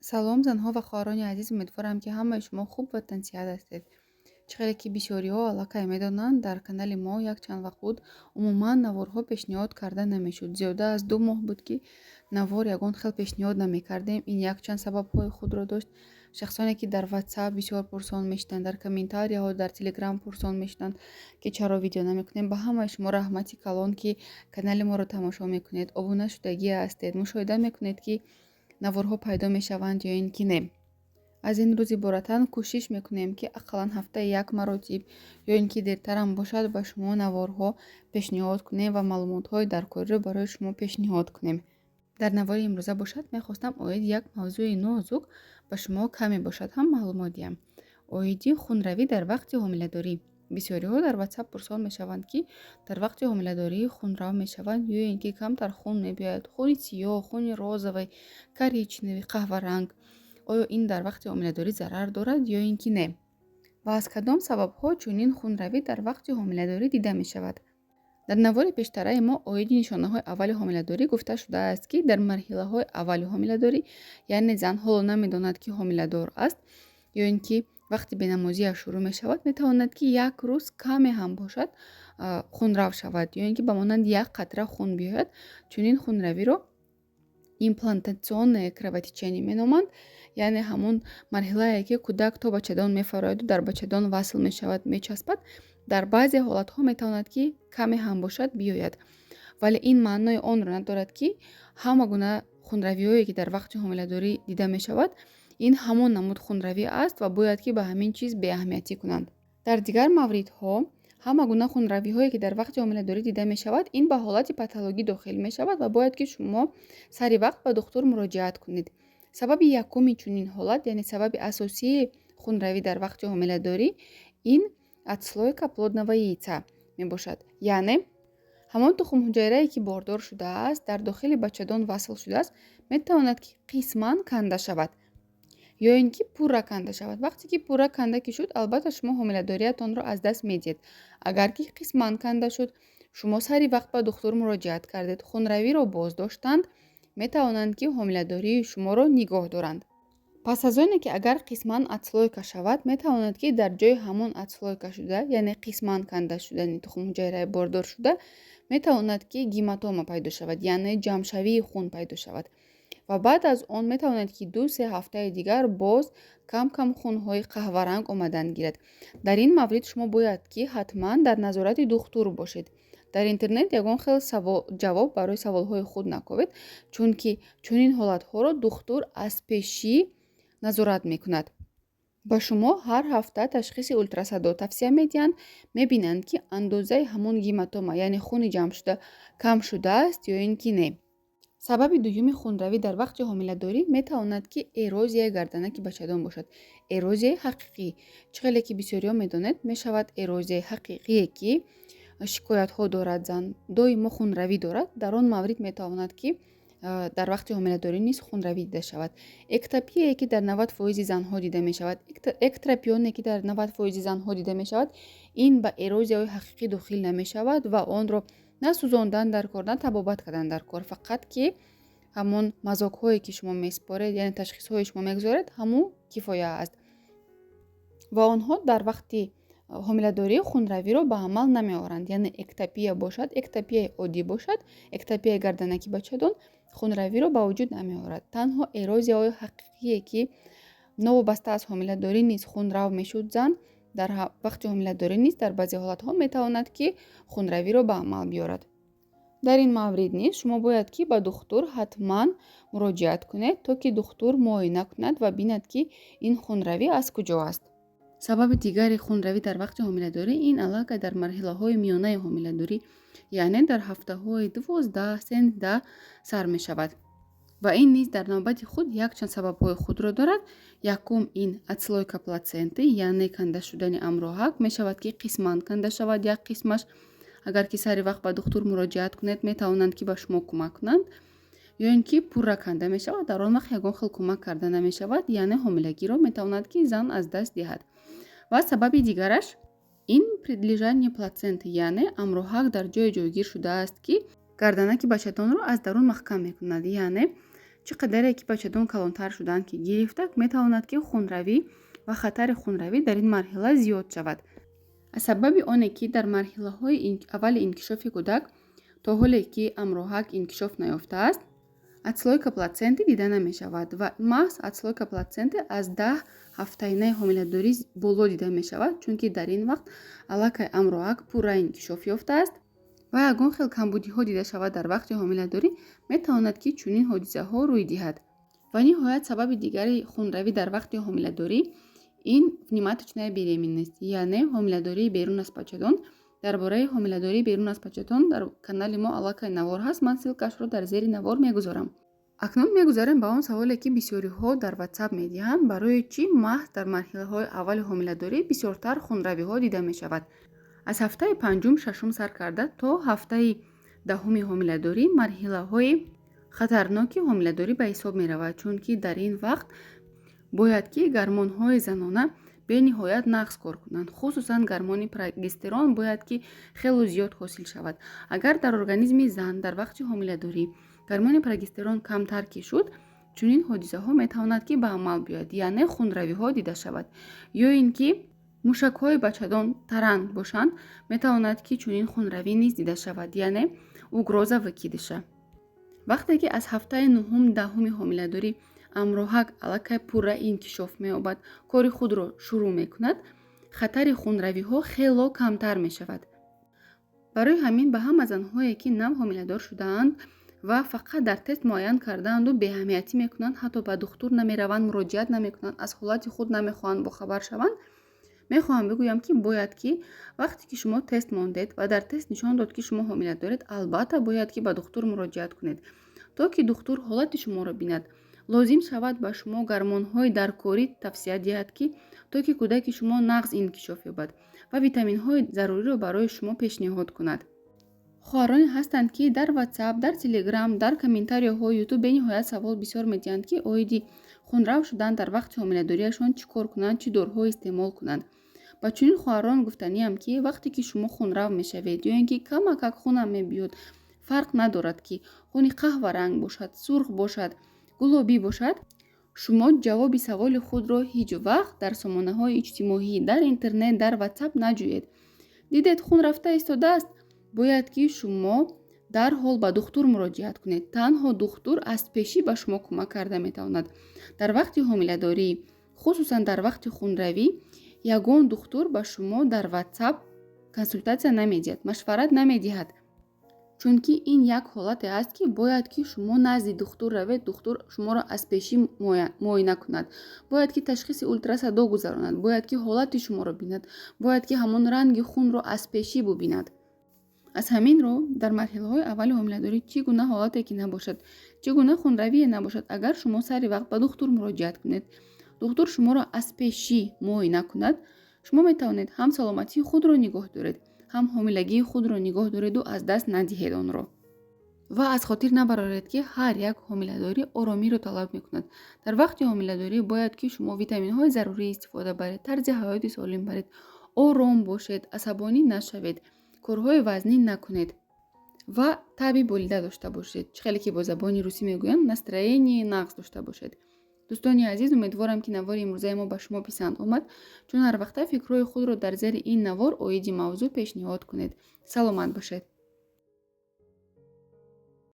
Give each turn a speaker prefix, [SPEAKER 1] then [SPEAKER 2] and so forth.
[SPEAKER 1] Салом, занҳо ва хоҳарони азиз! Умедворам, ки ҳамаи шумо хуб ва тансиҳат ҳастед. Чӣ хеле ки бисёриҳо аллакай медонанд, дар канали мо якчанд вақт буд, умуман наворҳо пешниҳод карда намешуд. Зиёда аз 2 моҳ буд, ки навор ягон хел пешниҳод намекардем. Ин якчанд сабабҳои худро дошт. Шахсоне, ки дар Ватсап бисёр пурсон мешуданд, дар комментарияҳо, дар Телеграм пурсон мешуданд, ки чаро видео намекунем. Ба ҳамаи шумо раҳмати калон, ки канали моро тамошо мекунед, обуна шудагӣ ҳастед, мушоҳида мекунед, ки наворҳо пайдо мешаванд ё ин ки не. Аз ин рӯз иборатан кӯшиш мекунем, ки ақаллан ҳафтаи як маротиб ё ин ки дертарам бошад, ба шумо наворҳо пешниҳод кунем ва маълумотҳои даркориро барои шумо пешниҳод кунем. Дар навори имрӯза бошад, мехостам оиди як мавзӯи нозук ба шумо каме бошад ҳам маълумот диҳам, оиди хунравӣ дар вақти ҳомиладорӣ. Бисёриҳо дар Ватсап пурсон мешаванд, ки дар вақти ҳомиладорӣ хунрав мешаванд ё ин ки камтар хун мебиёяд, хуни сиёҳ, хуни розовый, коричневый, қаҳваранг. Оё ин дар вақти ҳомиладорӣ зарар дорад ё ин ки не ва аз кадом сабабҳо чунин хунравӣ дар вақти ҳомиладорӣ дида мешавад? Дар навори пештараи мо оиди нишонаҳои аввали ҳомиладорӣ гуфта шудааст, ки дар марҳилаҳои аввали ҳомиладорӣ, яъне зан ҳоло намедонад, ки ҳомиладор аст, ё ин ки вақти бенамозиаш шурӯъ мешавад, метавонад, ки як рӯз каме ҳам бошад хунрав шавад ё ин ки ба монанди як қатра хун биёяд. Чунин хунравиро имплантационное кровотечение меноманд, яъне ҳамон марҳилае, ки кӯдак то бачадон мефарояду дар бачадон васл мешавад, мечаспад. Дар баъзе ҳолатҳо метавонад, ки каме ҳам бошад, биёяд, вале ин маънои онро надорад, ки ҳама гуна хунравиҳое, ки дар вақти ҳомиладорӣ дида мешавад, ин ҳамон намуд хунравӣ аст ва бояд ки ба ҳамин чиз беаҳамиятӣ кунанд. Дар дигар мавридҳо ҳама гуна хунравиҳое, ки дар вақти ҳомиладорӣ дида мешавад, ин ба ҳолати патологӣ дохил мешавад ва бояд ки шумо сари вақт ба духтур муроҷиат кунед. Сабаби якуми чунин ҳолат, яъне сабаби асосии хунравӣ дар вақти ҳомиладорӣ, ин отслойка плодного яйца мебошад, яъне ҳамон тухмҳуҷайрае, ки бордор шудааст, дар дохили бачадон васл шудааст, метавонад, ки қисман канда шавад ё ин ки пурра канда шавад. Вақте ки пурра канда ки шуд, албатта, шумо ҳомиладориятонро аз даст медиҳед. Агар ки қисман канда шуд, шумо сари вақт ба духтур муроҷиат кардед, хунравиро боздоштанд, метавонанд, ки ҳомиладории шуморо нигоҳ доранд. Пас аз оне ки агар қисман отслойка шавад, метавонад, ки дар ҷои ҳамон отслойка шуда, яъне қисман канда шудани тухмҳуҷайраи бордоршуда, метавонад, ки гематома пайдо шавад, яъне ҷамъшавии хун пайдо шавад, ва баъд аз он метавонад, ки 2-3 ҳафтаи дигар боз кам кам хунҳои қаҳваранг омадан гирад. Дар ин маврид шумо бояд, ки ҳатман дар назорати духтур бошед. Дар интернет ягон хел ҷавоб барои саволҳои худ наковед, чунки чунин ҳолатҳоро духтур аз пешӣ назорат мекунад. Ба шумо ҳар ҳафта ташхиси ултрасадо тавсия медиҳанд, мебинанд, ки андозаи ҳамон гематома, яъне хуни ҷамъшуда, кам шудааст ё ин ки не. Сабаби дуюми хунравӣ дар вақти ҳомиладорӣ метавонад, ки эрозияи гарданаки бачадон бошад. Эрозияи ҳақиқӣ, чӣ хеле ки бисёриҳо медонед, мешавад эрозияи ҳақиқие, ки шикоятҳо дорад, зан доимо хунравӣ дорад. Дар он маврид метавонад, ки дар вақти ҳомиладорӣ низ хунравӣ дида шавад. Эктопияе, ки дар 90 фоизи занҳо дида мешавад, эктропионе, ки дар 90 фоизи занҳо дида мешавад, ин ба эрозияҳои ҳақиқӣ дохил намешавад ва онро на сӯзондан дар кор, на табобат кардан дар кор, фақат ки ҳамон мазокҳое, ки шумо месупоред, яъне ташхисҳое, шумо мегузоред, ҳамун кифоя аст ва онҳо дар вақти ҳомиладорӣ хунравиро ба амал намеоранд. Яъне эктопия бошад, эктопияи оддӣ бошад, эктопияи гарданаки бачадон хунравиро ба вуҷуд намеорад. Танҳо эрозияҳои ҳақиқие, ки новобаста аз ҳомиладорӣ низ хунрав мешуд зан, дар вақти ҳомиладорӣ низ дар баъзе ҳолатҳо метавонад, ки хунравиро ба амал биёрад. Дар ин маврид низ шумо бояд, ки ба духтур ҳатман муроҷиат кунед, то ки духтур муоина кунад ва бинад, ки ин хунравӣ аз куҷо аст. Сабаби дигари хунравӣ дар вақти ҳомиладорӣ ин аллакай дар марҳилаҳои миёнаи ҳомиладорӣ, яъне дар ҳафтаҳои 12, 13 сар мешавад ва ин низ дар навбати худ якчанд сабабҳои худро дорад. Якум ин отслойка плаценты, яъне канда шудани амроҳак. Мешавад, ки қисман канда шавад як қисмаш. Агар ки сари вақт ба духтур муроҷиат кунед, метавонанд, ки ба шумо кӯмак кунанд, ё ин ки пурра канда мешавад, дар он вақт ягон хел кӯмак карда намешавад, яъне ҳомилагиро метавонад, ки зан аз даст диҳад. Ва сабаби дигараш ин предлежание плаценты, яъне амроҳак дар ҷое ҷойгир шудааст, ки гарданаки бачадонро аз дарун маҳкам мекунад, яъне Чӣ қадаре ки бачадон калонтар шуданд ки гирифта, метавонад, ки хунравӣ ва хатари хунравӣ дар ин марҳила зиёд шавад. Аз сабаби оне ки дар марҳилаҳои аввали инкишофи кӯдак, то ҳоле ки амроҳак инкишоф наёфтааст, отслойка плаценты дида намешавад ва маҳз отслойка плаценты аз 10 ҳафтаинаи ҳомиладорӣ боло дида мешавад, чунки дар ин вақт аллакай амроҳак пурра инкишоф ёфтааст ва ягон хел камбудиҳо дида шавад дар вақти ҳомиладорӣ, метавонад, ки чунин ҳодисаҳо рӯй диҳад. Ва ниҳоят, сабаби дигари хунравӣ дар вақти ҳомиладорӣ ин внематочная беременность, яъне ҳомиладории берун аз бачадон. Дар бораи ҳомиладории берун аз бачадон дар канали мо аллакай навор ҳаст, ман ссылкашро дар зери навор мегузорам. Акнун мегузарем ба он саволе, ки бисёриҳо дар Ватсап медиҳанд: барои чӣ маҳз дар марҳилаҳои аввали ҳомиладорӣ бисёртар хунравиҳо дида мешавад? Аз ҳафтаи панҷум, шашум сар карда то ҳафтаи 10-уми ҳомиладорӣ марҳилаҳои хатарноки ҳомиладорӣ ба ҳисоб меравад, чунки дар ин вақт бояд ки гормонҳои занона бениҳоят нағз кор кунанд. Хусусан гормони прогестерон бояд ки хело зиёд ҳосил шавад. Агар дар организми зан дар вақти ҳомиладорӣ гормони прогестерон камтар ки шуд, чунин ҳодисаҳо метавонад, ки ба амал биёяд, яъне хунравиҳо дида шавад. Ё ин ки мушакҳои бачадон таранг бошанд, метавонад, ки чунин хунравӣ низ дида шавад, яъне угроза выкидыша. Вақте ки аз ҳафтаи нуҳум, 10-уми ҳомиладорӣ амроҳак аллакай пурра инкишоф меёбад, кори худро шурӯъ мекунад, хатари хунравиҳо хело камтар мешавад. Барои ҳамин ба ҳама занҳое, ки нав ҳомиладор шудаанд ва фақат дар тест муайян кардаанду беаҳамиятӣ мекунанд, ҳатто ба духтур намераванд, муроҷиат намекунанд, аз ҳолати худ намехоҳанд бохабар шаванд, мехоҳам бигӯям, ки бояд ки вақте ки шумо тест мондед ва дар тест нишон дод, ки шумо ҳомила доред, албатта бояд ки ба духтур муроҷиат кунед, то ки духтур ҳолати шуморо бинад, лозим шавад, ба шумо гормонҳои даркорӣ тавсия диҳад, ки то ки кӯдаки шумо нағз инкишоф ёбад, ва витаминҳои заруриро барои шумо пешниҳод кунад. Хоҳароне ҳастанд, ки дар Ватсап, дар Телеграм, дар комментарияҳои Ютуб бениҳоят савол бисёр медиҳанд, ки оиди хунрав шудан дар вақти ҳомиладориашон чӣ кор кунанд, чӣ доруҳо истеъмол кунанд. Ба чунин хоҳарон гуфтаниам, ки вақте ки шумо хунрав мешавед ё ин ки камакак хунам мебиёд, фарқ надорад, ки хуни қаҳваранг бошад, сурх бошад, гулобӣ бошад, шумо ҷавоби саволи худро ҳеҷ вақт дар сомонаҳои иҷтимоӣ, дар интернет, дар Ватсап наҷӯед. Дидед, хун рафта истодааст, бояд ки шумо дарҳол ба духтур муроҷиат кунед. Танҳо духтур аз пешӣ ба шумо кӯмак карда метавонад. Дар вақти ҳомиладорӣ, хусусан дар вақти хунравӣ, ягон духтур ба шумо дар Ватсап консултатсия намедиҳад, машварат намедиҳад, чунки ин як ҳолате аст, ки бояд ки шумо назди духтур равед, духтур шуморо аз пешӣ муоина кунад, бояд ки ташхиси ултрасадо гузаронад, бояд ки ҳолати шуморо бинад, бояд ки ҳамон ранги хунро аз пешӣ бубинад. Аз ҳамин рӯ, дар марҳилаҳои аввали ҳомиладорӣ, чӣ гуна ҳолате ки набошад, чӣ гуна хунравие набошад, агар шумо сари вақт ба духтур муроҷиат кунед, духтур шуморо аз пешӣ муоина кунад, шумо метавонед ҳам саломатии худро нигоҳ доред, ҳам ҳомилагии худро нигоҳ дореду аз даст надиҳед онро. Ва аз хотир набароред, ки ҳар як ҳомиладорӣ оромиро талаб мекунад. Дар вақти ҳомиладорӣ бояд ки шумо витаминҳои зарурӣ истифода баред, тарзи ҳаёти солим баред, ором бошед, асабонӣ нашавед, корҳои вазнин накунед ва табъи болида дошта бошед. Чӣ хеле ки бо забони русӣ мегӯянд, настроение нағз дошта бошед. Дӯстони азиз, умедворам, ки навори имрӯзаи мо ба шумо писанд омад. Чун ҳар вақта, фикрҳои худро дар зери ин навор оиди мавзӯъ пешниҳод кунед. Саломат бошед.